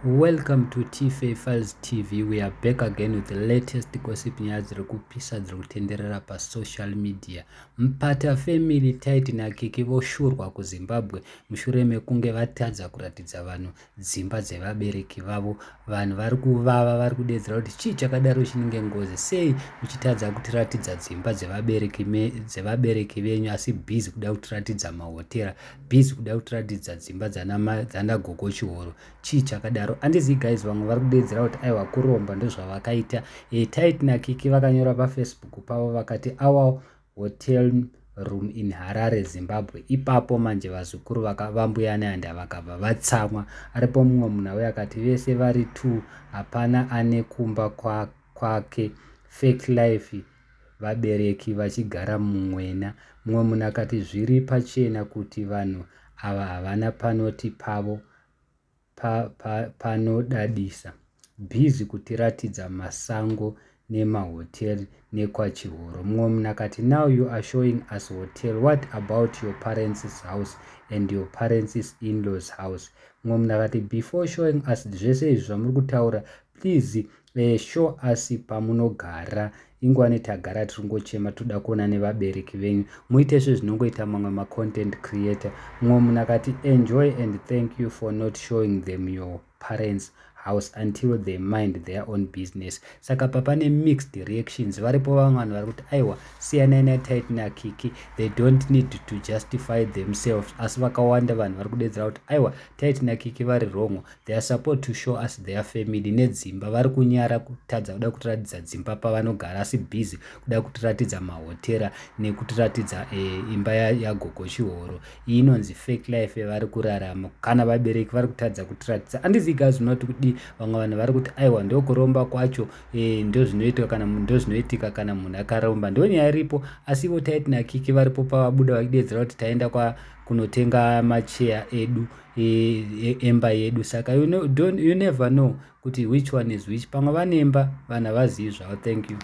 Welcome to Tfa Files TV. We are back again with the latest gossip, nyaya dziri kupisa dziri kutenderera pasocial media. Mpata family, Tytie naKiki, voshurwa kuZimbabwe mushure mekunge vatadza kuratidza vanhu dzimba dzevabereki vavo. Vanhu vari kuvava, vari kudedzera kuti chii chakadaro chinenge ngozi? Sei muchitadza kutiratidza dzimba dzevabereki venyu, asi busy kuda kutiratidza mahotera, busy kuda kutiratidza dzimba dzanagogo Chihoro? Chii chakadaro? Handizivi guys. Vamwe vari kudedzera kuti aiwa, kuromba ndozvavakaita. Tytie naKiki vakanyora paFacebook pavo vakati, "Our hotel room in Harare, Zimbabwe." Ipapo manje vazukuru vambuya Nehanda vakabva vatsamwa. Aripo mumwe munhu auya akati vese vari two, hapana ane kumba kwake, fake life, vabereki vachigara mumwena. Mumwe munhu akati zviri pachena kuti vanhu ava havana panoti pavo panodadisa, busy kutiratidza masango nemahoteri nekwaChihoro. Mumwe munhu akati, "Now you are showing us hotel. What about your parents' house and your parents' in-laws house?" Mumwe munhu akati, "Before showing us zvese izvi zvamuri kutaura, please show us pamunogara. Ingwani tagara tiri ngochema, toda kuona nevabereki venyu. Muite sezvinongoita mamwe macontent creator." Mumwe munhu akati, "Enjoy and thank you for not showing them your parents' house until they mind their own business." Saka papane mixed reactions. Varipo vamwe vanhu vari kuti aiwa, siyanai naTytie naKiki, they don't need to justify themselves. Asi vakawanda vanhu vari kudedzera kuti aiwa, Tytie naKiki vari wrong. They are supposed to show us their family nedzimba. Vari kunyara kutadza kuda kutiratidza dzimba pavanogara, asi busy kuda kutiratidza mahotera nekutiratidza imba yagogo Chihoro. Iyi inonzi fake life yavari kurarama kana vabereki vari kutadza kutiratidza. Handizivi guys, zvinoti kudi. Vamwe vanhu vari kuti aiwa, ndokuromba kwacho, ndozvinoitika kana ndozvinoitika kana munhu akaromba. Ndonyaya iripo. Asi ivo Tytie naKiki varipo pavabuda vachidedzera kuti taenda kunotenga macheya edu emba yedu. Saka you never know kuti which one is which. Pamwe vanemba, vanhu havazivi zvavo. Thank you.